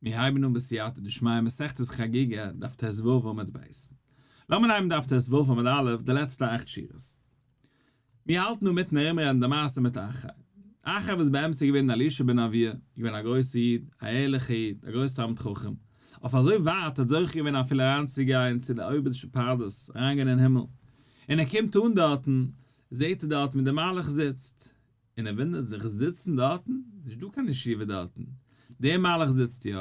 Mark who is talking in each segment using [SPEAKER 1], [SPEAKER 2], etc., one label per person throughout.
[SPEAKER 1] מיר הייבן אן בסייעתא דשמיא מסכת חגיגה, דף ט"ו עמוד ב'. לאמיר הייבן דף ט"ו עמוד א', די לעצטע אכט שורות. מיר האלטן אינמיטן ארומרעדן די מעשה מיט אחאי. אחאי וואס באמת איז געווען אלישע בן אבויה, געווען א גרויסער איד, א ערליכער איד, א גרויסער תלמיד חכם. אויף אזוי ווייט האט זוכה געווען אפילו אריינצוגיין צו די אויבערשטע פרדס, אריינגיין אין הימל. און ער קומט אן דארטן, זעט ער דארטן ווי דער מלאך זיצט. און ער וואונדערט זיך, זיצן דארטן? נישט דא קיין ישיבה דארטן. דער מלאך זיצט יא.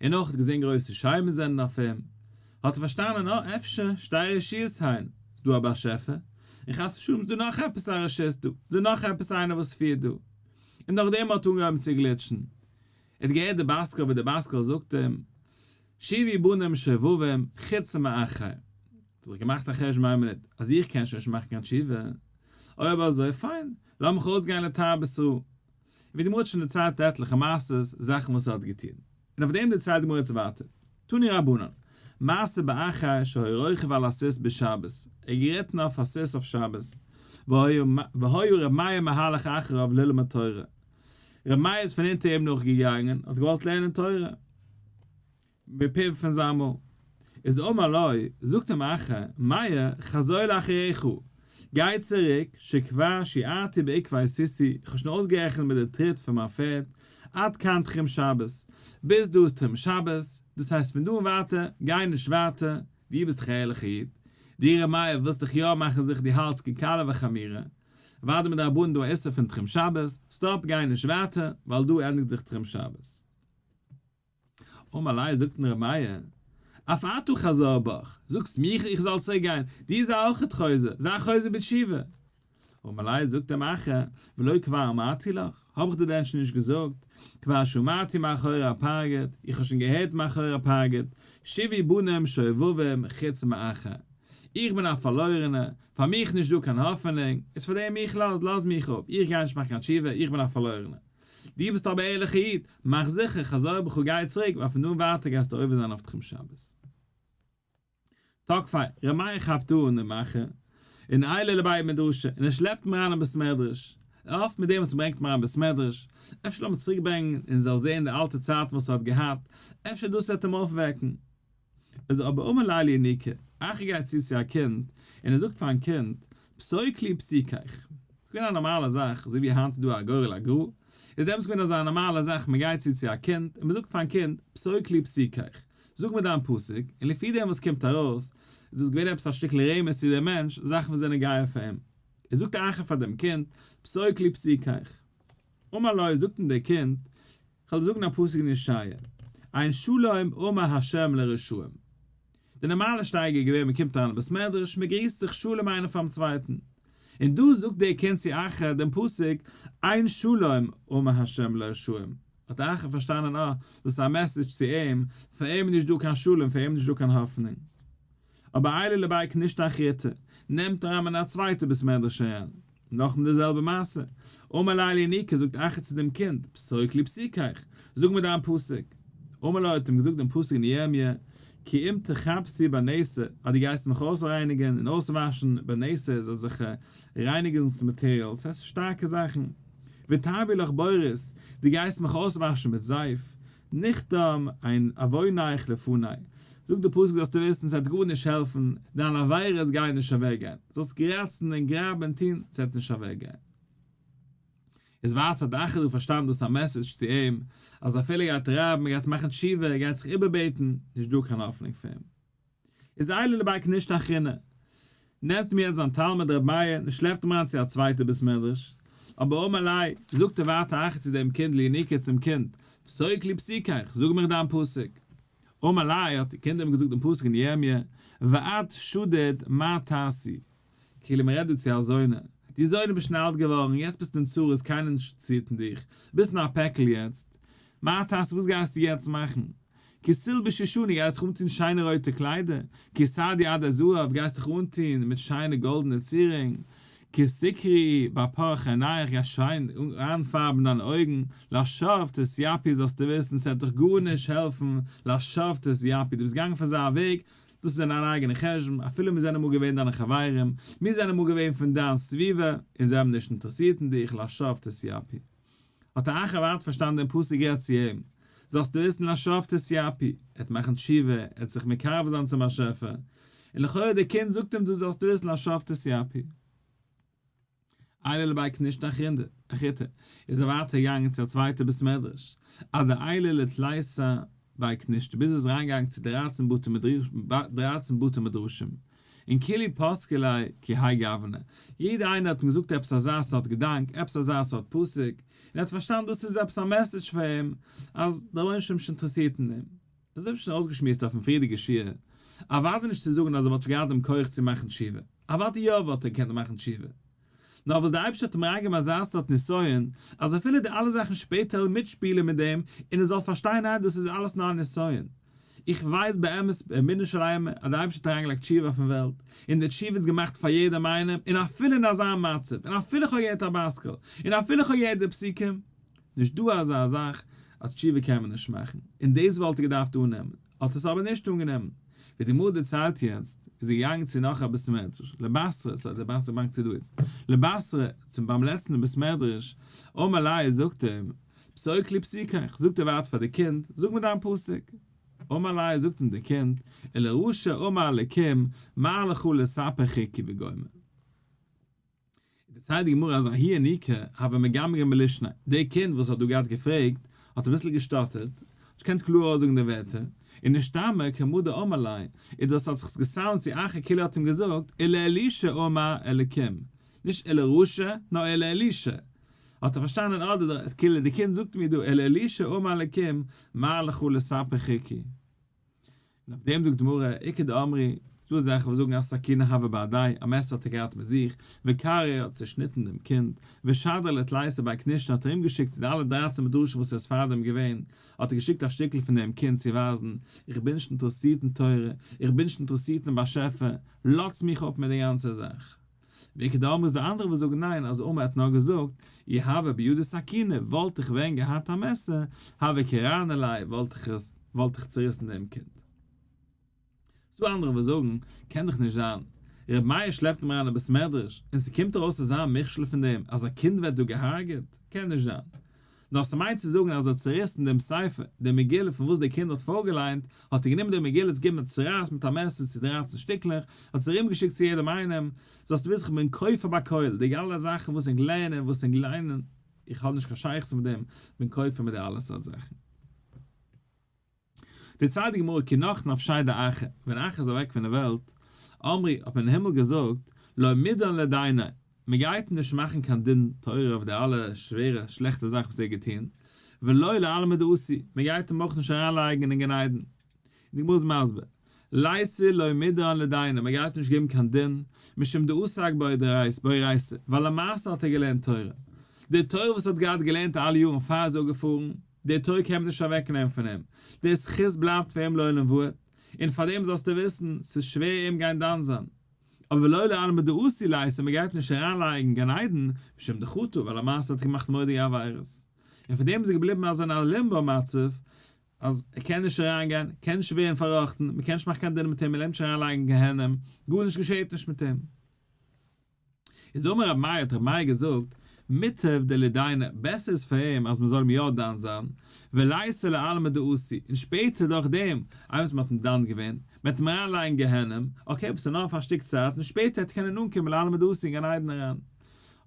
[SPEAKER 1] און אויך האט געזען גרויסע שמות זענען אויף אים. האט ער פארשטאנען, אה, אפשר שתי רשויות הן, ס'דא א באשעפער, און חס ושלום ס'דא נאך עפעס א רשות דא, ס'דא נאך עפעס איינער וואס פירט דא. און נאכדעם האט אנגעהויבן צו גליטשן. ער האט געהערט די בת קול ווי די בת קול זאגט אים, שובו בנים שובבים חוץ מאחר. האט זיך געמאכט א חשבון איין מינוט, אז איך קען שוין נישט מאכן קיין תשובה, אויב אזוי פיין, לאמיך אויסגיין לתרבות רעה. און ווי די גמרא האט שוין דערציילט עטליכע מעשות, זאכן וואס ער האט געטון. און אויף דעם דערציילט די גמרא יעצט ווייטער. תנו רבנן, מעשה באחר שהיה רוכב על הסוס בשבת, ער איז געריטן אויף א סוס אויף שבת, והיה ר' מאיר מהלך אחריו ללמוד תורה, ר' מאיר איז פון אונטער אים נאכגעגאנגען, האט געוואלט לערנען תורה. מפיו פון זיין מויל. איז אמר לו, זאגט אים אחר, מאיר, חזור לאחריך, גיי צוריק, שכבר שיערתי בעקבי סוסי, איך האב שוין אויסגערעכנט מיט די טריט פון מיין פערד, עד כאן תחום שבת, ביז דא איז תחום שבת, דאס הייסט פון דא און ווייטער, גיי נישט ווייטער, דו ביסט דאך א ערליכער איד, דו ר' מאיר ווילסט דאך יא מאכן זיכער דו האלטסט כקלה וחמירא, אוודאי מדרבנן דא א איסור פון תחום שבת, stop גיי נישט ווייטער, ווייל דא ענדיגט זיך תחום שבת. אמר ליה זאגט אים ר' מאיר, אף אתה חזור בך, זאגסט מיך איך זאל צוריק גיין, דו זיי אויכעט חוזר, זיי חוזר בתשובה. אמר ליה זאגט אים אחר, ולא כבר אמרתי לך, האב איך דיר דען שוין נישט געזאגט, כבר שמעתי מאחורי הפרגוד, איך האב שוין געהערט מאחורי הפרגוד, שובו בנים שובבים חוץ מאחר, איך בין א פארלוירענער, פאר מיך נישט דא קיין האפענונג, איז פאר דעם איך לאז, לאז מיך אפ, איך גיי נישט מאכן קיין תשובה, איך בין א פארלוירענער. דו ביסט אבער ערליכע איד, מאך זיכער, חזור בך גיי צוריק, ווייל פון דא און ווייטער גייסטו עובר זיין אויף תחום שבת. תקפיה, ר' מאיר כאפט אן דעם אחר, און עייליה לבי מדרשא, און ער שלעפט אים אריין אין בית מדרש. ער האפט מיט דעם וואס ער ברענגט אים אריין בית מדרש, אפשר לאמיר צוריק ברענגען און זאל זען די אלטע צייטן וואס ער האט געהאט, אפשר דאס וועט אים אויפוועקן. איז אבער אמר ליה לינוקא, אחר גייט צו צו א קינד, און ער זאגט פארן קינד, פסוק לי פסוקיך. ס'איז געווען א נארמאלע זאך, אזוי ווי היינט איז דא א גורל הגר"א, איז דעמאלטס געווען אזא נארמאלע זאך, מען גייט צו צו א קינד, און מען זאגט פארן קינד, פסוק לי פסוקיך, זאג מיר דיין פסוק, און לפי דעם וואס קומט ארויס, איז דאס געווען עפעס א שטיקל רמז צו דעם מענטש, זאכן וואס זענען נוגע פאר אים. איז זאגט אחר פאר דעם קינד, פסוק לי פסוקיך. אמר לו, זאגט אים דער קינד, כ'וועל דיר זאגן א פסוק אין ישעיה, אין שלום אמר ה' לרשעים. די נארמאלע שטייגער איז געווען מ'קומט אריין אין בית מדרש, מ'גריסט זיך שלום איינער פאר'ן צווייטן. און דא זאגט דער קינד צו אחר דעם פסוק, אין שלום אמר ה' לרשעים. האט אחר פארשטאנען אה, דאס איז א message צו אים, פאר אים איז נישט דא קיין שלום, פאר אים איז נישט דא קיין האפענונג. אבער עייליה לבי כנישתא אחריתא, נעמט אריין אין א צווייטע בית מדרש אריין. נאכאמאל די זעלבע מעשה. אמר ליה לינוקא זאגט אחר צו דעם קינד, פסוק לי פסוקיך, זאג מיר דיין פסוק. אמר לו האט אים געזאגט דעם פסוק אין ירמיה, כי אם תכבסי בנתר, אז דו גייסט מיך אויסרייניגען און אויסוואשן, בנתר איז אזעלכע רייניגונגס מאטעריאלס, ס'הייסט שטארקע זאכן. ותעבי לך בורית, דו גייסט מיך אויסוואשן מיט זייף, נכתם אין עוונך לפני, זאגט די פסוק זאלסטו וויסן ס'וועט גארנישט העלפן, דיינע עבירות גייען נישט אוועקגיין, זאלסט קראצן און גראבן און טון, ס'וועט נישט אוועקגיין. איז ווייטער האט אחר דא פארשטאנען דאס א message צו אים, אז אפילו ער גייט רייבן, ער גייט מאכן תשובה, ער גייט זיך איבערבעטן, נישט דא קיין האפענונג פאר אים. איז עייליה לבי כנישתא אחרינא. נעמט אים יעצט זיין תלמיד ר' מאיר און שלעפט אים אריין צו א צווייטע בית מדרש. אבער אמר ליה, זאגט ער ווייטער אחר צו דעם קינד לינוקא צום קינד, פסוק לי פסוקיך, זאג מיך דיין פסוק. אמר ליה, האט די קינד אים געזאגט דעם פסוק אין ירמיה, ואת שדוד מה תעשי. כאילו מען רעדט דא צו א זונה. דו זונה ביסט שוין אלט געווארן, יעצט ביסטו אין צרות, קיינער נישט אינטערעסירט אין דיך, ביסט אין א פעקל יעצט. מה תעשי, וואס גייסטו יעצט מאכן? כי תלבשי שני גייסט דיך אנטון שיינע רויטע קליידער, כי תעדי עדי זהב גייסט דיך אנטון מיט שיינע גאלדענע צירונג, כי תקרעי בפרך עיניך גייסט שיין איינפארבן דיינע אויגן, לשווא תתיפי זאלסטו וויסן ס'וועט דיך גארנישט העלפן, לשווא תתיפי דו ביסט געגאנגען פון אזא וועג, דאס איז דיין אייגענע חשבון, אפילו מיר זענען אמאל געווען דיינע חברים, מיר זענען אמאל געווען פון דיין סביבה, און זיי האבן נישט אינטערעסירט אין דיך, לשווא תתיפי. האט אחר ווייטער פארשטאנען דעם פסוק רעדט צו אים. זאלסטו וויסן לשוא תתיפי, ער וועט מאכן תשובה, ער וועט זיך מקרב זיין צום באשעפער, און לכאורה דער קינד זאגט אים דא זאלסטו וויסן לשוא תתיפי. עייליה לבי כנישתא אחריתא, איז ער ווייטער געגאנגען צו א צווייטע בית מדרש, עד דעייל לתליסר בי כנישתא, ביז ער איז אריינגעגאנגען צו דרייצן בתי דרייצן בתי מדרשים, און כולהו פסקו ליה כי האי גוונא, יעדער איינער האט אים געזאגט עפעס אזא סארט געדאנק, עפעס אזא סארט פסוק, און ער האט פארשטאנען דאס איז עפעס א message פאר אים, אז דער רבונו של עולם איז נישט אינטערעסירט אין אים. אזוי ווי שוין אויסגעשמועסט אויפן פריערדיגע שיעור, אוודאי נישט צו זאגן אז ער וואלט נישט געהאט דעם כח צו מאכן תשובה, אוודאי יא וואלט ער געקענט מאכן תשובה, נאר וואס דער אייבערשטער האט אים אריינגעגעבן אזא סארט נסיון, אז אפילו די אלע זאכן שפעטער וועלן מיטשפילען מיט דעם, און ער זאל פארשטיין ניין דאס איז אלעס נאר א נסיון. איך ווייס באמת באמונה שלימה אז דער אייבערשטער האט אריינגעלייגט תשובה אויפן וועלט, און די תשובה איז געמאכט פאר יעדעם איינעם, און אפילו אין אזא מצב, און אפילו איך האב געהערט א בת קול, און אפילו איך האב געהערט די פסוקים, נישט דא אזא זאך אז תשובה קען מען נישט מאכן, און דאס וואלט ער געדארפט אננעמען, האט עס אבער נישט אנגענומען. ווי די גמרא דערציילט יעצט, איז ער געגאנגען צו נאך א בית מדרש, לבתרא, סא די בתרא באנק צו דא איצט, לבתרא, צום ביים לעצטן בית מדרש, אמר ליה זאגט אים, פסוק לי פסוקיך, זאגט ער ווייטער פאר די קינד, זאג מיר דיין פסוק. אמר ליה זאגט אים די קינד, ולרשע אמר אלקים, מה לך לספר חוקי וגומר. דערציילט די גמרא אז ההוא ינוקא הוה מגמגם בלישניה, דער קינד וואס האט דא געהאט געפרעגט האט אביסל געשטאטערט, האט נישט געקענט קלאר אויסזאגן די ווערטער, און נשתמע כמה דאמר ליה, איז דאס האט זיך געסאונדט צו אחר כאילו האט אים געזאגט ולאלישע אמר אלקים, נישט ולרשע נאר ולאלישע, האט ער פארשטאנען אדער כאילו די קינד זאגט מיר דא ולאלישע אמר אלקים מה לך לספר חוקי. און אויף דעם זאגט די גמרא, איכא דאמרי, ס'דא אזעלכע וואס זאגן אז סכינא הוה בהדיה, א מעסער האט ער געהאט מיט זיך, וקרעיה האט צעשניטן דעם קינד, ושדריה לתליסר בי כנישתא האט ער ארומגעשיקט צו די אלע דרייצן מדרשים וואס ער איז פארדעם געווען, האט ער געשיקט א שטיקל פון דעם קינד צו ווייזן, איך בין נישט אינטערעסירט אין תורה, איך בין נישט אינטערעסירט אין באשעפער, לאזטס מיך אפ מיט די גאנצע זאך. ואיכא דאמרי איז דא אנדערע וואס זאגן ניין אז אמר האט נאר געזאגט, אי הוה בידי סכינא, וואלט איך ווען געהאט א מעסער, הוה קרענא ליה, וואלט איך עס, וואלט איך צוריסן דעם קינד. ס'דא אנדערע וואס זאגן, קען דאך נישט זיין, ר' מאיר שלעפט אים אריין אין בית מדרש, און ס'קומט ארויס אזא מכשול פון דעם אז א קינד ווערט דא געהארגעט, קען נישט זיין. נאר ס'מיינט צו זאגן אז ער האט צוריסן דעם ספר, די מגילה פון וואס די קינד האט פארגעליינט, האט ער גענומען די מגילה צו געבן א צורייס מיט א מעסער צו דרייצן שטיקלעך, האט עס ארומגעשיקט צו יעדעם איינעם, זאלסטו וויסן כ'בין כופר בכל, די אלע זאכן וואס ענק לערנען וואס ענק ליינען, איך האב נישט קיין שייכות מיט דעם, כ'בין כופר מיט די אלע סארט זאכן. דערציילט די גמרא כי נח נפשיה דאחר, ווען אחר איז אוועק פון דער וועלט, אמרי, האט מען אין הימל געזאגט, לא מידן לדיניה, מען גייט נישט מאכן קיין דין תורה אויף די אלע שווערע שלעכטע זאכן וואס ער האט געטון, ולא לעלמא דאתי, מען גייט אים אויך נישט אריינלייגן אין גן עדן. און די גמרא איז מסביר, ליתא לא מידן לדיניה, מען גייט נישט געבן קיין דין, משום דעסק באורייתא, ווייל למעשה האט ער געלערנט תורה. די תורה וואס ער האט געהאט געלערנט אלע יארן פאר ער איז אפגעפארן, די תורה קען מען נישט אוועקנעמען פון אים, די זכות בלייבט פאר אים לעולם ועד, און פאר דעם זאלסטו וויסן, ס'איז שווער אים גיין דן זיין. אבער ולא לעלמא דאתי ליתא, מען גייט נישט אריינלייגן גן עדן, משום דחטא, ווייל למעשה האט ער געמאכט מורא'דיגע עבירות. און פון דעם איז ער געבליבן אזא אין א לימבא מצב, אז ער קען נישט אריינגיין, קען נישט ווערן פארראכטן, מען קען נישט מאכן קיין דין מיט אים, מען לערנט נישט אריינלייגן גיהנום, גארנישט געשעט נישט מיט אים. איז אמר רבי מאיר האט רבי מאיר געזאגט, מוטב דלידייניה, בעסער איז פאר אים אז מען זאל אים יא דן זיין, וליתא לעלמא דאתי, און שפעטער דורך דעם, איינמאל וואס מען האט אים דן געווען, מען וועט אים אריינלייגן גיהנום, okay, אבער ס'איז נאר פאר א שטיק צייט, און שפעטער וועט ער קענען אנקומען לעלמא דאתי אין גן עדן אריין.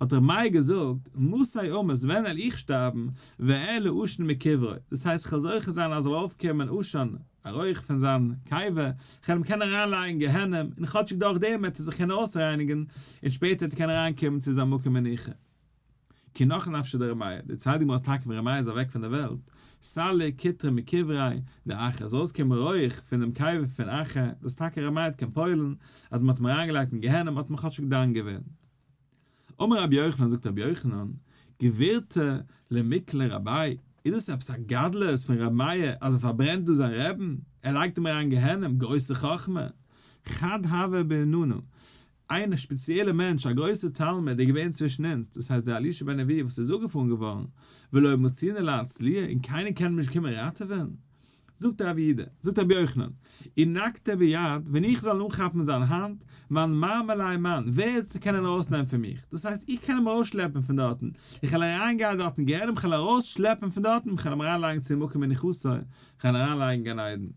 [SPEAKER 1] האט רבי מאיר געזאגט, מתי אמות, ווען וועל איך שטארבן, ואעלה עשן מקברו, דאס הייסט כ'וועל זוכה זיין אז זאל אויפקומען עשן, א רויך פון זיין קבר, כ'וועל אים קענען אריינלייגן גיהנום, און כאטשיג דורך דעם וועט ער זיך קענען אויסרייניגן, און שפעטער וועט ער קענען אריינקומען צו זיין מקום מנוחה. כי נח נפשיה דר' מאיר, דערציילט די גמרא אז טאקע ווען ר' מאיר איז אוועק פון דער וועלט, סליק קוטרא מקבריה דאחר, איז ארויסגעקומען רויך פון דעם קבר פון אחר, דאס טאקע ר' מאיר האט קען פועל'ן, אז מען האט אים אריינגעלייגט אין גיהנום האט מען כאטשיג דן געווען. אמר רבי יוחנן, זאגט רבי יוחנן, גבורתא למיקלא רביה, איז דאס עפעס א גדלות פון רבי מאיר אז ער פארברענט דא זיין רעבן, ער לייגט אים אריין גיהנום, גרויסע חכמה, חד הוה ביננא, איין שפעציעלע מענטש, א גרויסער תלמיד איז געווען צווישן אונז, דאס הייסט דער אלישע בן אבויה וואס איז אפגעפארן געווארן, ולא מצינא לאצלויי, און קיינער קען אים נישט קומען ראטעווען. זאגט רב יהודה, זאגט רבי יוחנן, אי נקטיה ביד, ווען איך זאל אנכאפן זיין האנט, מאן מרמי ליה מאן, ווער וועט קענען ארויסנעמען פון מיך? דאס הייסט, איך קען אים ארויסשלעפן פון דארטן, איך וועל אריינגיין דארטן גיהנום, איך וועל ארויסשלעפן פון דארטן, איך וועל אים אריינלייגן צו מקום מנוחתו, איך וועל אריינלייגן גן עדן.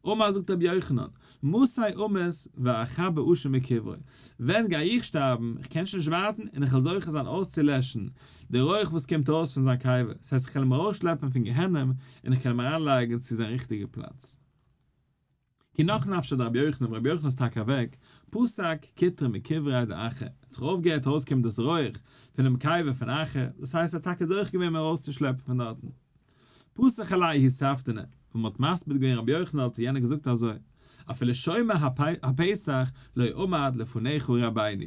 [SPEAKER 1] אמר זאגט רבי יוחנן, מתי אמות ואכבה עשן מקברו, ווען גיי איך שטארבן, איך קען שוין נישט ווארטן און איך וועל זוכה זיין אויסצולעשן די רויך וואס קומט ארויס פון זיין קבר, ס'הייסט איך קען אים ארויסשלעפן פון גיהנום און איך קען אים אריינלייגן צו זיין ריכטיגע פלאץ. כי נח נפשיה דרבי יוחנן, רבי יוחנן איז טאקע אוועק, פסק קוטרא מקבריה דאחי, האט זיך אויפגעהערט ארויסקומען דאס רויך פונעם קבר פון אחי, דאס הייסט ער האט טאקע זוכה געווען אים ארויסצושלעפן פון דארטן. פתח עליה ההוא ספדנא, ווען מ'האט מספיד געווען רבי יוחנן האט יענער געזאגט אזוי, אפילו שומר הפתח לא עמד לפניך רבינו,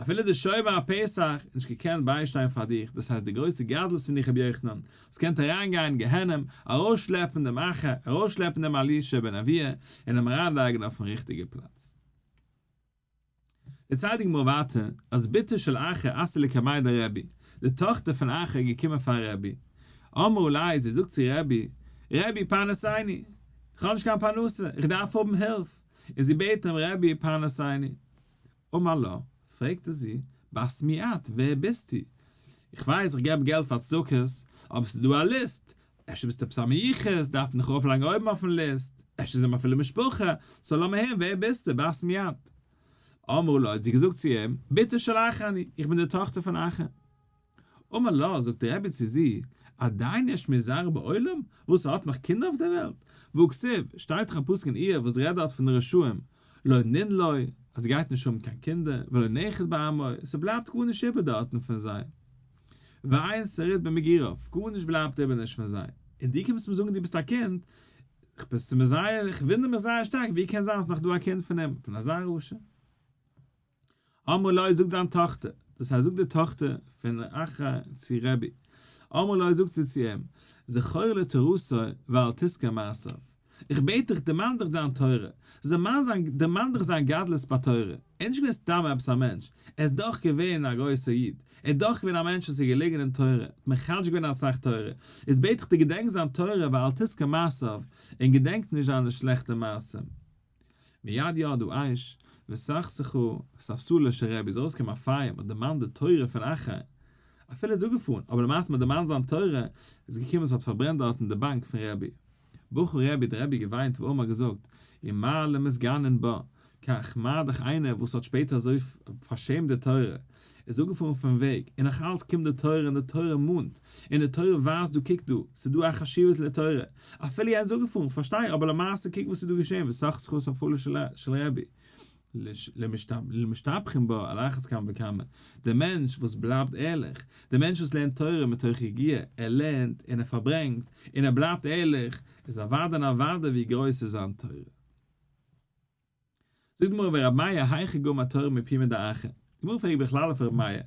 [SPEAKER 1] אפילו די שומר הפתח האט נישט געקענט ביישטיין פאר דיך, דאס הייסט די גרויסע גדלות פון דיך רבי יוחנן, האסט געקענט אריינגיין אין גיהנום, ארויסשלעפן דעם אחר, ארויסשלעפן דעם אלישע בן אבויה, און אים אריינלייגן אויפן ריכטיגע פלאץ. דערציילט די גמרא ווייטער אז בתו של אחר אתא לקמיה דרבי, די טאכטער פון אחר איז געקומען פאר רבי, אמרה ליה, זי זאגט צו רבי, רבי פרנסני, איך האב נישט קיין פרנסה, איך דארף האבן הילף, און זי בעט אים רבי פרנסני. אמר לה, פרעגט ער זי, בת מי את, ווער ביסטו? איך ווייס איך געב געלט פאר צדקות, אבער ס'איז דא א ליסט, אפשר ביסטו עפעס א מיוחס, דארף מען דיך ארויפלייגן אויבן אויפן ליסט, אפשר זענען מיר אפילו משפחה, so לאמיר הערן ווער ביסטו, בת מי את? אמרה לו, האט זי געזאגט צו אים, בתו של אחר אני, איך בין די טאכטער פון אחר. אמר לה, זאגט דער רבי צו זי, עדיין יש מזרעו בעולם? וואס, ער האט נאך קינדער אויף דער וועלט? והכתיב, שטייט דאך א פסוק אין איוב וואס רעדט דארט פון די רשעים, לא נין לו, אז ער גייט נישט האבן קיין קינדער, ולא נכד בעמו, ס'בלייבט גארנישט איבער דארטן פון זיי. ואין שריד במגוריו, גארנישט בלייבט איבער נישט פון זיי. און דו קומסט מיר זאגן דו ביסט א קינד, איך וואונדער מיך זייער שטארק, ווי קען זיין אז נאך דא א קינד פון אים, פון אזא רשע? אמרה לו זאגט זיין טאכטער, דאס הייסט זאגט די טאכטער פון אחר צו רבי, אמרה לו זאגט זי צו אים, זכור לתורתו ואל תזכור מעשיו, איך בעט דיך דערמאן דיך זיין תורה, דערמאן דיך זיין גדלות בתורה, ער איז נישט געווען סתם עפעס א מענטש, ער איז דאך געווען א גרויסער איד, ער איז דאך געווען א מענטש וואס איז געלעגן אין תורה, האט מחדש געווען אסאך תורה, איז בעט איך דיר געדענק זיין תורה ואל תזכור מעשיו, און געדענק נישט זיינע שלעכטע מעשים. מיד ירדה אש, וסכסכו ספסלו של רבי איז ארויסגעקומען א פייער, מ'האט דערמאנט די תורה פון אחי, אפילו איז אפגעפארן, אבער למעשה מ'האט דערמאנט זיין תורה, איז געקומען ס'האט פארברענט דארטן די באנק פון רבי. בכה רבי, דער רבי געוויינט ואמר געזאגט, ומה למתגנין בה, כך מה דאך איינער וואס האט שפעטער אזוי פארשעמט די תורה, איז אפגעפארן פון וועג, און נאך אלץ קומט די תורה און די תורה מאנט, און די תורה ווייזט דא קוק דא, ס'איז דא א חשיבות לתורה, אפילו יענץ איז אפגעפארן, כ'פארשטיי, אבער למעשה קוק וואס איז דא געשען, וסכסכו ספסלו של רבי, למשתבחין בה על אחת כמה וכמה, דער מענטש וואס בלייבט ערליך, דער מענטש וואס לערנט תורה מתוך יגיעה, ער לערנט און ער פארברענגט, און ער בלייבט ערליך, איז אוודאי און אוודאי ווי גרויס איז זיין תורה. זאגט די גמרא ורב מאיר היכי גמר תורה מפומיה דאחר, די גמרא פרעגט בכלל אויף רב מאיר,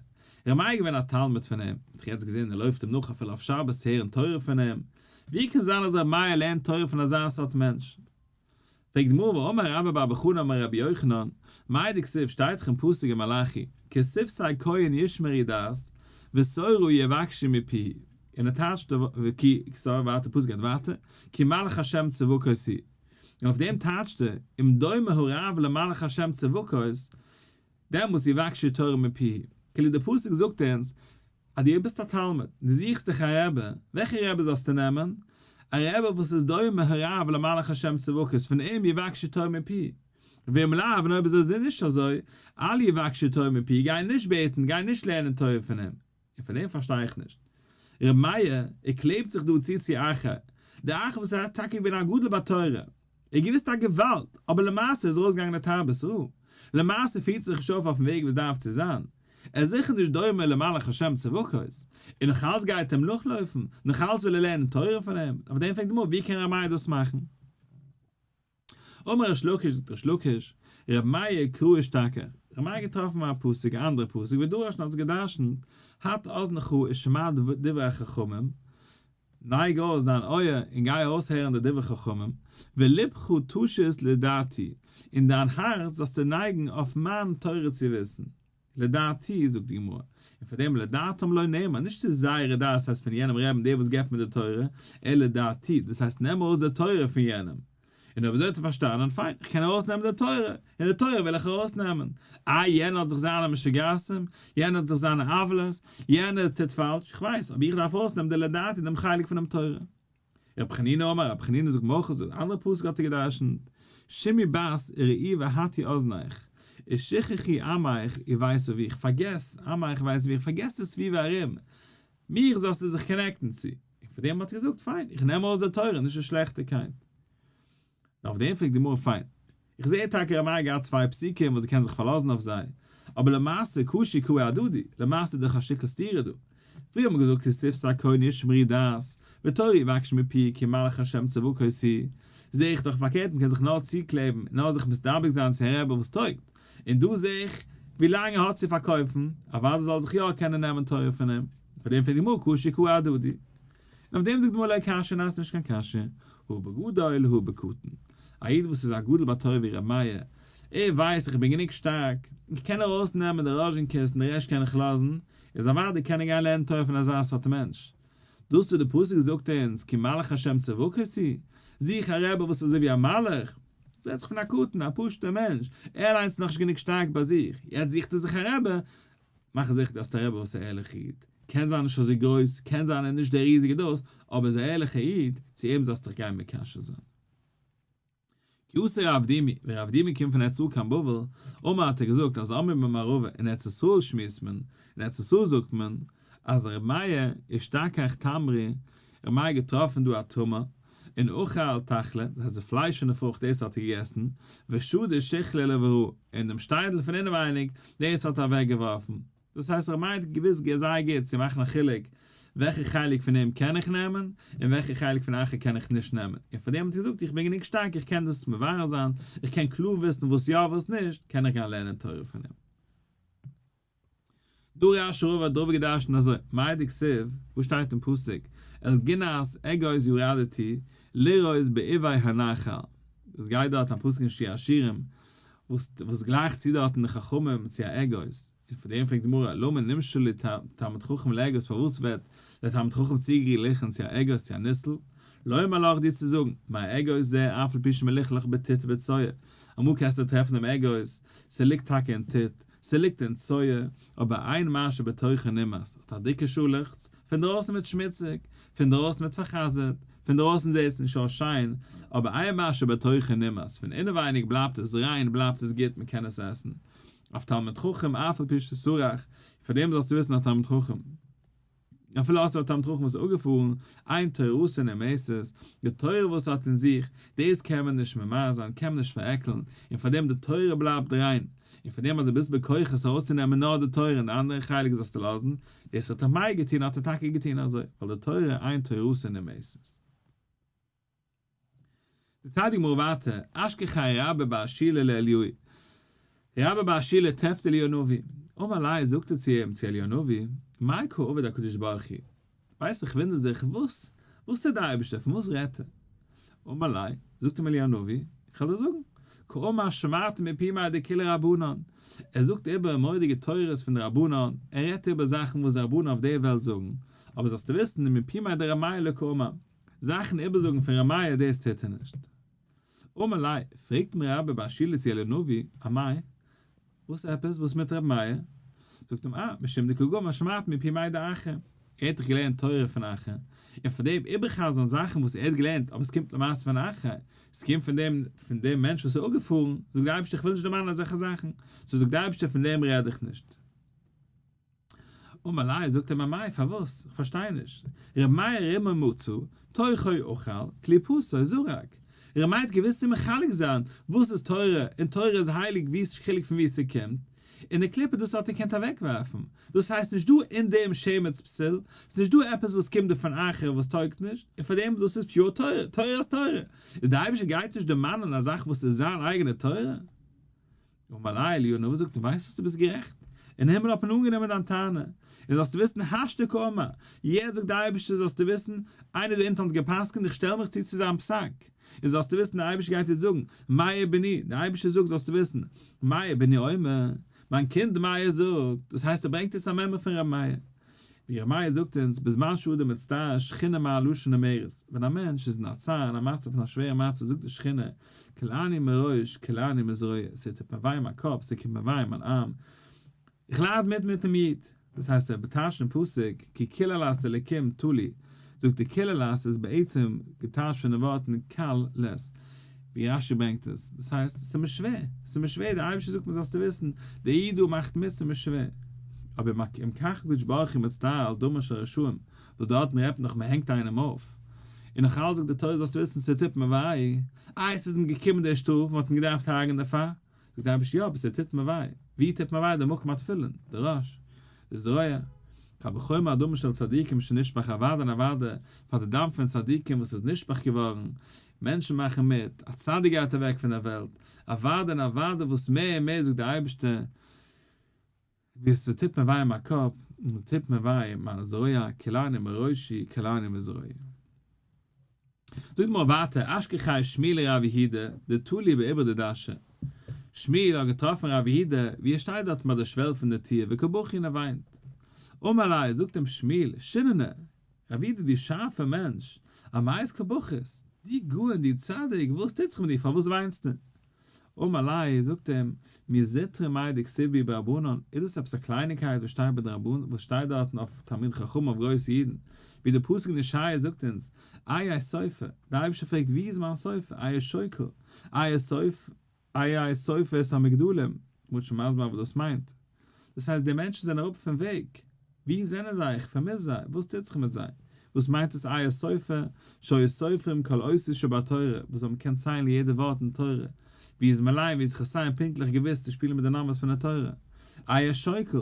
[SPEAKER 1] רב מאיר איז געווען א תלמיד פון אים, מ'האט דאך יעצט געזען ער לויפט אים נאך אפילו אויף שבת צו הערן תורה פון אים, ווי קען זיין אז רב מאיר לערנט תורה פון אזא סארט מענטש? פרעגט די גמרא והאמר רבה בר בר חנה אמר רבי יוחנן, מאי דכתיב שטייט דאך אין פסוק אין מלאכי, כי שפתי כהן ישמרו דעת, ותורה יבקשו מפיהו, און ער טייטשט כי, sorry ווייטער פסוק גייט ווייטער, כי מלאך השם צבקות הוא. און אויף דעם טייטשט ער, אם דומה הרב למלאך השם צבקות, דעמאלס יבקשו תורה מפיהו. כאילו דער פסוק זאגט אונז, אז דו ביסט א תלמיד, דו זוכסט דיך א רבי, וועלכע רבי זאלסטו נעמען? א רבי וואס איז דומה הרב למלאך השם צבקות, פון אים יבקשו תורה מפיהו. ואם לאו, און אויב איז עס נישט אזוי, אל יבקשו תורה מפיהו, גיי נישט בעטן, גיי נישט לערנען תורה פון אים. און פאר דעם פארשטיי איך נישט. ר' מאיר, ער קלעבט זיך דא צו צו אחר, דער אחר וואס ער האט טאקע געווען א גדול בתורה, ער האט געוויסט א געוואלד, אבער למעשה איז ארויסגעגאנגען לתרבות רעה, למעשה פירט זיך נישט אויף אויפן וועג וואס דארף צו זיין, ער איז זיכער נישט דומה למלאך השם צבקות, און נאכאלץ גייט אים נאכלויפן, נאכאלץ וויל ער לערנען תורה פון אים, אויף דעם פרעגט די גמרא ווי קען ר' מאיר דאס מאכן? אמר ריש לקיש זאגט ריש לקיש, ר' מאיר קרא אשתכח, ר' מאיר האט געטראפן א פסוק א אנדערע פסוק ודרש און האט עס געדרשנט, הט אזנך ושמע דברי חכמים, נייג אויס דיין אויער און גיי אויסהערן די דברי חכמים, ולבך תשית לדעתי, און דיין הארץ זאלסטו נייגן אויף מיין תורה צו וויסן. לדעתי, זאגט די גמרא, און פאר דעם לדעתם לא נאמר, נישט צו זייערע דעת הייסט פון יענעם רעבן דער וואס געבט מיר די תורה, אלא לדעתי, דאס הייסט נעם ארויס די תורה פון יענעם. און אויב אזוי האט ער פארשטאנען, פיין, איך קען ארויסנעמען די תורה, און די תורה וויל איך ארויסנעמען. איי יענער האט זיך זיינע משוגעת'ן, יענער האט זיך זיינע עוולות, יענער טוט פאלש, איך ווייס, אבער איך דארף ארויסנעמען די לדעתי דעם חלק פונעם תורה. רבי חנינא אמר, רבי חנינא זאגט מוכרח זאגט, אנדערע פסוק האט ער געדרשנט, שמעי בת וראי והטי אזניך, ושכחי עמך ובית אביך, פארגעס עמך ובית אביך, פארגעס די סביבה ארום, מיך זאלסטו זיך connect ן צו. און פאר דעם האט ער געזאגט, פיין, איך נעם ארויס די תורה, נישט די שלעכטיגקייט. און אויף דעם פרעגט די גמרא, פיין, איך זעה טאקע ר' מאיר געהאט צוויי פסוקים וואס ער קען זיך פארלאזן אויף זיי, אבער למעשה קשו קראי אהדדי, למעשה איז דאך א שטיקל סתירה דא. פריער האט מען געזאגט כי שפתי כהן ישמרו דעת, ותורה יבקשו מפיהו כי מלאך ה' צבקות הוא, זעה איך דאך פארקערט מען קען זיך נאר צוקלעבן און נאר זיך מתדבק זיין צו א רבי וואס טויגט, און דא זעה איך ווי לאנג ער האט צו פארקויפן, אוודאי זאל זיך יא קענען נעמען תורה פון אים, פאר דעם פרעגט די גמרא קשו קראי אהדדי. און אויף דעם זאגט די גמרא לא קשיא ניין ס'נישט קיין קשיא, הא בגדול הא בקטן, א איד וואס איז א גדול בתורה ווי ר' מאיר, ער ווייסט איך בין גענוג שטארק, איך קען ארויס נעמען די ראזשינקעס און די רעשט קען איך לאזן, איז אוודאי קען ער גיין לערנען תורה פון אזא סארט מענטש. דאס וואס די פסוק זאגט אונז כי מלאך השם צבקות הוא, זוך א רבי וואס איז אזוי ווי א מלאך, דאס רעדט זיך פון א קטן, א פשוט'ער מענטש, ער אליינס איז נאכנישט גענוג שטארק ביי זיך, יעצט זוכט ער זיך א רבי, מאך זיכער דו האסט א רבי וואס איז א ערליכע איד, קען זיין נישט אזוי גרויס, קען זיין ער איז נישט דער ריזיגער דאס, אבער איז א ערליכע איד, צו אים זאלסטו דיך גיין מקשר זיין. כי אתא רב דימי, ווען רב דימי קומט פון ארץ ישראל קיין בבל, אמר האט ער געזאגט אז אמרי במערבא, אין ארץ ישראל שמועסט מען, אין ארץ ישראל זאגט מען, אז ר' מאיר אשתכח תמרי, ר' מאיר האט געטראפן דא א תמר, און אכל תחלא, דאס הייסט די פלייש פון די פרוכט דאס האט ער געגעסן, ושדי שיחלא לברא, און דעם שטיידל פון אינעווייניג, דאס האט ער אוועק געווארפן. דאס הייסט ר' מאיר האט געוואוסט זייער גוט צו מאכן א חילוק, וועלכע חלק פון אים קען איך נעמען, און וועלכע חלק פון אחר קען איך נישט נעמען, און פאר דעם האט ער געזאגט איך בין גענוג שטארק איך קען דאס מברר זיין, איך קען קלאר וויסן וואס יא וואס נישט, קען איך גיין לערנען תורה פון אים. דרש רבא האט רבא געדרשנט אזוי, מאי דכתיב, וואס שטייט אין פסוק, אל גנת אגוז ירדתי לראות באבי הנחל, עס גייט דארט א פסוק אין שיר השירים, וואס וואס גלייכט צו דארטן די חכמים צו א אגוז, און פאר דעם פרעגט די גמרא, למה נמשלו תלמיד חכם לאגוז פארוואס ווערט דער תלמיד חכם צוגעגליכן צו א אגוז צו א ניסל, לומר לך דיר צו זאגן, מה אגוז זה אף על פי שמלוכלך בטיט ובצואה, אמאל קענסטו טרעפן דעם אגוז, ס'ליגט טאקע אין טיט, ס'ליגט אין צואה, אבער אין מה שבתוכו נמאס, האט א דיקע שאלעכץ, פון דרויסן ווערט שמוציג, פון דרויסן ווערט פאר'חזר'ט, פון דרויסן זעהט עס נישט אויס שיין, אבער אין מה שבתוכו נמאס, פון אינעווייניג בלייבט עס ריין, בלייבט עס גוט, מ'קען עס עסן. אף תלמיד חכם אף על פי שסרח, פאר דעם זאלסטו וויסן א תלמיד חכם. אפילו האסטו א תלמיד חכם וואס איז אפגעפארן, אין תורתו נמאסת, די תורה וואס האט אין זיך, דאס קען מען נישט ממאס זיין, קען מען נישט פארעקלן, און פאר דעם די תורה בלייבט ריין, און פאר דעם אז דו ביסט בכוחות ארויסצונעמען נאר די תורה און די אנדערע חלק זאלסטו לאזן, דאס האט ר' מאיר געטון האט ער טאקע געטון אזוי, ווייל די תורה אין תורתו נמאסת. דערציילט די גמרא ווייטער, אשכחיה רבה בר שילא לאליהו, רבה בר שילא טרעפט אליהו הנביא, אמר ליה זאגט ער צו אים צו אליהו הנביא, מאי קא עביד הקדוש ברוך הוא, ווייסט איך וואונדער זיך וואס וואס טוט דער אייבערשטער פון וואס רעדט ער, אמר ליה זאגט אים אליהו הנביא, איך וועל דיר זאגן, קאמר שמעתא מפומיה דכולהו רבנן, ער זאגט איבער מורא'דיגע תורות פון די רבנן, ער רעדט איבער זאכן וואס די רבנן אויף דער וועלט זאגן, אבער זאלסטו וויסן, מפומיה דר' מאיר לא קאמר, זאכן איבערזאגן פון ר' מאיר דאס טוט ער נישט. אמר ליה, פרעגט אים רבה בר שילא צו אליהו הנביא, אמאי? וואס עפעס? וואס מיט ר' מאיר? זאגט אים אה, משום דקא גמר שמעתא מפומיה דאחר, ער האט דאך געלערנט תורה פון אחר, און פאר דעם איבערחזר'ן זאכן וואס ער האט געלערנט אבער עס קומט למעשה פון אחר, עס קומט פון דעם פון דעם מענטש וואס איז אפגעפארן, זאגט דער אייבערשטער איך וויל נישט דערמאנען אזעלכע זאכן, so זאגט דער אייבערשטער פון דעם רעד איך נישט. אמר ליה, זאגט אים אמאי, פארוואס? איך פארשטיי נישט. ר' מאיר רימון מצא, תוכו אכל, קליפתו זרק. ר' מאיר האט געוואוסט צו מחלק זיין וואס איז תורה, און תורה איז הייליג ווי ס'נישט חילוק פון וואו ס'קומט, און די קליפה דאס האט ער געקענט אוועקווארפן. דאס הייסט נישט דא אין דעם שמץ פסול, ס'נישט דא עפעס וואס קומט דא פון אחר וואס טויגט נישט, און פארדעם דאס איז pure תורה, תורה איז תורה. איז דער אייבערשטער גייט נישט דערמאנען א זאך וואס איז זיין אייגענע תורה? אמר ליה אליהו הנביא זאגט אים ווייסט וואס דו ביסט גערעכט, אין הימל האט מען אנגענומען דיין טענה, און זאלסטו וויסן השתא קאמר, יעצט זאגט דער אייבערשטער זאלסטו וויסן, איינער דא אונטן האט גע'פסק'נט איך שטעל מיך צו צו זיין פסק, און זאלסטו וויסן דער אייבערשטער גייט דיר זאגן, מאיר בני, דער אייבערשטער זאגט זאלסטו וויסן, מאיר בני אומר, מיין קינד מאיר זאגט, דאס הייסט ער ברענגט אונז א מימרא פון ר' מאיר, ווי ר' מאיר זאגט אונז, בזמן שאדם מצטער שכינה מה לשון אומרת, ווען א מענטש איז אין א צער אין א מצב פון א שווערע מצב זאגט די שכינה, כלאני מראש כלאני מזרוע, ס'טוט מיר וויי מיין קאפ, ס'קומט מיר וויי מיין ארם, איך לייד מיט מיט דעם איד. דאס הייסט ער באטייטשט דעם פסוק כי קללת אלקים תלי, זאגט די קללת איז בעצם געטייטשט פון די ווארטן קל לת, ווי רשי ברענגט עס, דאס הייסט ס'איז מיר שווער, ס'איז מיר שווער, דער אייבערשטער זאגט מיר זאלסטו וויסן, דער איד דא מאכט מיט, ס'איז מיר שווער. אבער אם כך הקדוש ברוך הוא מצטער על דמו של רשעים, וואס דארטן רעדט מען דאך מען הענגט איינעם אויף, און נאך אלץ זאגט די תורה זאלסטו וויסן ס'טוט מיר וויי, איי ס'איז אים געקומען די שטראף, מ'האט אים געדארפט הרג'ענען דערפאר, זאגט דער אייבערשטער יא אבער ס'טוט מיר וויי, ווי טוט מיר וויי? די מקום התפילין, די ראש, די זרוע, קל וחומר הדם של צדיקים שנשפך אוודאי און אוודאי פאר די דם פון צדיקים וואס איז נשפך געווארן, מענטשן מאכן מיט, א צדיק גייט אוועק פון דער וועלט, אוודאי און אוודאי וואס מער און מער זאגט דער אייבערשטער, ווי ס'טוט מיר וויי מיין קאפ, און ס'טוט מיר וויי מיין זרוע, כלאני מראשי, כלאני מזרועי. זאגט די גמרא ווייטער, אשכחיה שמואל לרב יהודה, דתלי בעיברא דדשא. שמואל האט געטראפן רב יהודה ווי ער שטייט דארטן ביי די שוועל פון די טיר וקא בכי און ער וויינט. אמר ליה, זאגט אים שמואל, שיננא, רב יהודה דו שארפער מענטש, אמאי קא בכית, דו גאון, דו צדיק, וואס טוט זיך מיט דיר, פארוואס וויינסטו? אמר ליה, זאגט אים, מי זוטרא מאי דכתיב בהו ברבנן, איז דאס עפעס א קלייניקייט וואס שטייט ביי די רבנן, וואס שטייט דארטן אויף תלמידי חכמים אויף גרויסע אידן, ווי דער פסוק אין ישעיה זאגט אונז, איה סופר, דער אייבערשטער פרעגט ווי איז מיין סופר, איה שוקל, איה סופ, איה סופר את המגדלים, מ'האט שוין מסביר וואס דאס מיינט. דאס הייסט די מענטשן זענען אראפ פון וועג, ווי זענען זיי? איך פארמיס זיי, וואס טוט זיך מיט זיי? וואס מיינט עס איה סופר? שהיו סופרים כל אותיות שבתורה, וואס האבן געקענט ציילן יעדע ווארט אין תורה, ווי איז מלאים ווי איז חסרים פונקטליך געוואוסט צו שפילן מיט די numbers פון די תורה. איה שוקל?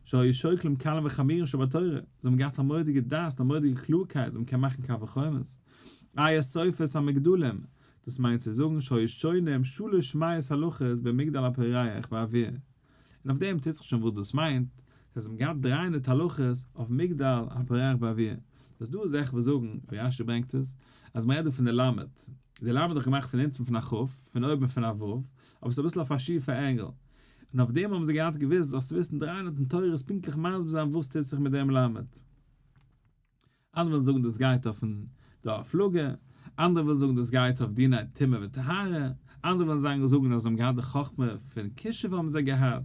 [SPEAKER 1] שהיו שוקלים קלים וחמורים שבתורה, זיי האבן געהאט א מורא'דיגע דעת און א מורא'דיגע קלארקייט, זיי האבן געקענט מאכן קל וחומר'ס. איה סופר את המגדלים, דאס מיינט צו זאגן שהיו שונים שלש מאות הלכות במגדל הפורח באוויר. און אויף דעם טוט זיך שוין וואס דאס מיינט, זיי האבן געהאט 300 הלכות אויף מגדל הפורח באוויר. ס'איז דא אזעלכע וואס זאגן, ווי רשי ברענגט עס, אז מ'רעדט דא פון די למד. די למד איז דאך געמאכט פון אונטן פון א כ', פון אויבן פון א ו', אבער ס'איז אביסל אויף א שיפע angle. און אויף דעם האבן זיי געהאט געוואוסט, זאלסטו וויסן 300 תורות פונקטליך מסביר זיין וואס טוט זיך מיט דעם למד. אנדערע ווילן זאגן דאס גייט אויפן דור הפלגה, אנדערע ווילן זאגן דאס גייט אויף דיני טומאה וטהרה, אנדערע ווילן זאגן זאגן אז זיי האבן געהאט די חכמה פון כישוף האבן זיי געהאט,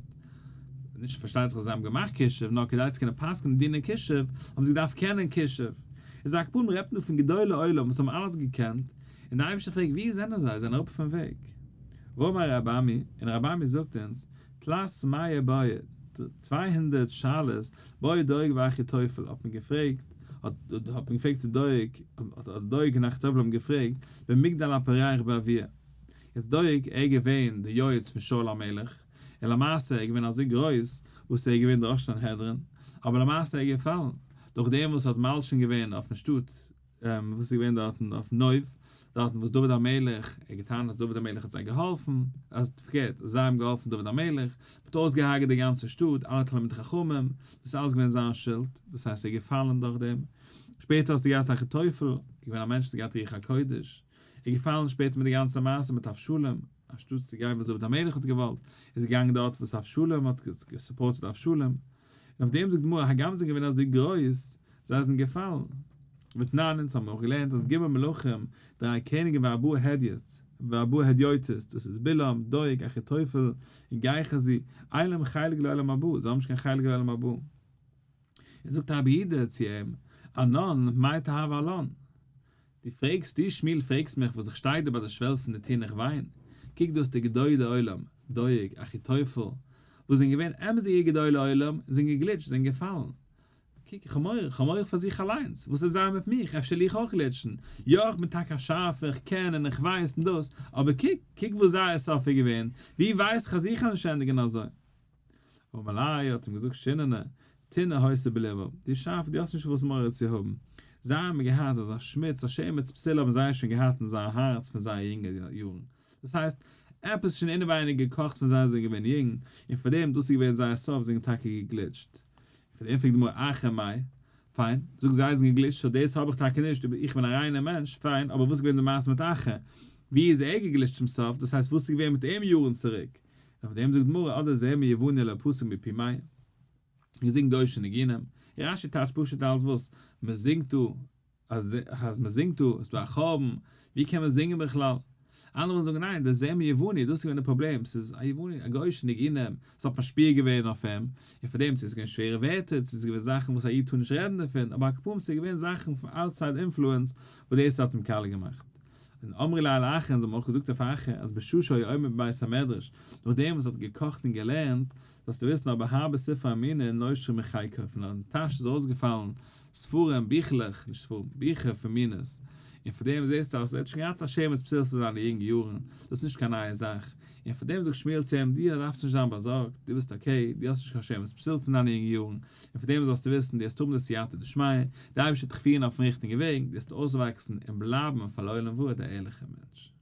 [SPEAKER 1] נישט פארשטייט זיך אז זיי האבן געמאכט כישוף, נאר כדי צו קענען פסק'נען דיני כישוף האבן זיי געדארפט קענען כישוף. איז על כל פנים רעדט מען דא פון גדולי עולם וואס האבן אלעס געקענט, און דער אייבערשטער פרעגט וואו זענען זיי, זיי זענען אראפ פון וועג. ואמר רב אמי, און רב אמי זאגט אונז, תלת מאה בעי, 200 שאלות, בעו דואג ואחיתופל, האט מען געפרעגט, האט האט מען געפרעגט צו דואג, האט דואג און אחיתופל האבן געפרעגט, במגדל הפורח באוויר. יעצט דואג, ער איז געווען די יועץ פון שאול המלך, און למעשה ער איז געווען אזוי גרויס, וואס ער איז געווען די ראש סנהדרין, אבער למעשה ער איז געפאלן, דורך דעם וואס ער האט מלשין געווען אויפן שטאט וואס איז געווען דארטן אויף נוב, דארטן וואס דוד המלך, ער האט געטענה'ט אז דוד המלך האט זיי געהאלפן, אז פארקערט, זיי האבן געהאלפן דוד המלך, מען האט אויסגעהארגעט די גאנצע שטאט, אלע תלמידי חכמים, דאס איז אלעס געווען זיין שולד, דאס הייסט ער איז געפאלן דורך דעם. שפעטער האסטו געהאט אחיתופל, איז געווען א מענטש וואס האט געהאט רוח הקודש, ער איז געפאלן שפעטער מיט די גאנצע מעשה מיט אבשלום, אנשטאט צו גיין וואס דוד המלך האט געוואלט, איז ער געגאנגען דארט וואס אבשלום האט געסופארטעט אבשלום. און אויף דעם זאגט די גמרא, הגם זיי זענען געווען אזוי גרויס, זיי זענען געפאלן. ותנן, אונז האבן אויך געלערנט אז ג' מלכים, דריי קעניגן וארבעה הדיוט, וארבעה הדיוטות, דאס איז בלעם, דואג, אחיתופל, און גיחזי, אין להם חלק לעולם הבא, זיי האבן נישט קיין חלק לעולם הבא. און זאגט רבי יהודה צו אים, אנן, מאי תהוי עלן? דו פרעגסט, דו שמואל פרעגסט מיך וואס איך שטיי דא ביי די שוועל פון די טיר און איך וויין? קוק דא האסטו גדולי עולם, דואג, אחיתופל, וואס זענען געווען אמת'דיגע גדולי עולם, זענען געגליטשט, זענען געפאלן. קוק, איך האב מורא, איך האב מורא פאר זיך אליינס, וואס וועט זיין מיט מיך, אפשר וועל איך אויך גליטשן, יא איך בין טאקע א שארפער, איך קען און איך ווייס און דאס, אבער קוק, קוק וואס זייער סוף איז געווען, ווי ווייס איך אז איך וועל נישט ענדיגן אזוי? אמר ליה האט אים געזאגט שיננא, טינא היתה בלבם, דו שארפער, דו האסט נישט וואס מורא צו האבן, זיי האבן געהאט אזא שמוץ, א שמץ פסול האבן זיי שוין געהאט אין זייער הארץ פון זייער יונגע יארן, דאס הייסט, עפעס איז שוין אינעווייניג געקאכט פון זיי זענען געווען יונג, און פאר דעם דאס איז געווען זייער סוף זענען טאקע געגליטשט. פאר דעם פרעגט די גמרא אחר מאי, פיין, זאגסט זיי זענען געגליטשט so דאס האב איך טאקע נישט, איך בין א ריינער מענטש, פיין, אבער וואס איז געווען די מעשה מיט אחר? ווי איז ער געגליטשט צום סוף, דאס הייסט וואס איז געווען מיט אים יארן צוריק? און אויף דעם זאגט די גמרא אדער זמר יווני לא פסק מפומיה, געזינגט גוי'שע ניגונים, רש"י טייטשט פשוט אלס וואס מען זינגט דא, אז אז מען זינגט דא איז דא א חורבן, ווי קען מען זינגען בכלל? אנדערע זאגן ניין, דער זמר יווני, דאס איז געווען די פראבלעם, ס'איז א יווני, א גוי'שע ניגונים, ס'האט משפיע געווען אויף אים, און פאר דעם צו ס'איז געווען שווערע ווערטער, צו ס'איז געווען זאכן וואס א איד טאר נישט רעדן דערפון, אבער על כל פנים ס'איז געווען זאכן פון outside influence וואס דאס האט אים קאליע געמאכט. און אמרו ליה לאחר, און זיי האבן אויך געזאגט אויף אחר, אז בשעה שהיה עומד בבית המדרש, נאכדעם וואס ער האט געקאכט און געלערנט, זאלסטו וויסן אבער הרבה ספרי מינות נושרו מחיקו, פון זיין טאש איז ארויסגעפאלן ספרים, ביכלעך, נישט ספרים, ביכער פון מינות, און פון דעם זעסטו אז ער האט שוין געהאט א שמץ פסול צו זיינע יונגע יארן, דאס איז נישט קיין נייע זאך, און פון דעם זאגט שמואל צו אים, דו דארפסט נישט זיין באזארגט, דו ביסט okay, דו האסט נישט קיין שמץ פסול פון דיינע יונגע יארן, און פון דעם זאלסטו וויסן, דו וועסט האבן די סייעתא דשמיא, דער אייבערשטער וועט דיך פירן אויפן ריכטיגן וועג, דו וועסט אויסוואקסן און בלייבן פאר לעולם ועד א ערליכער מענטש.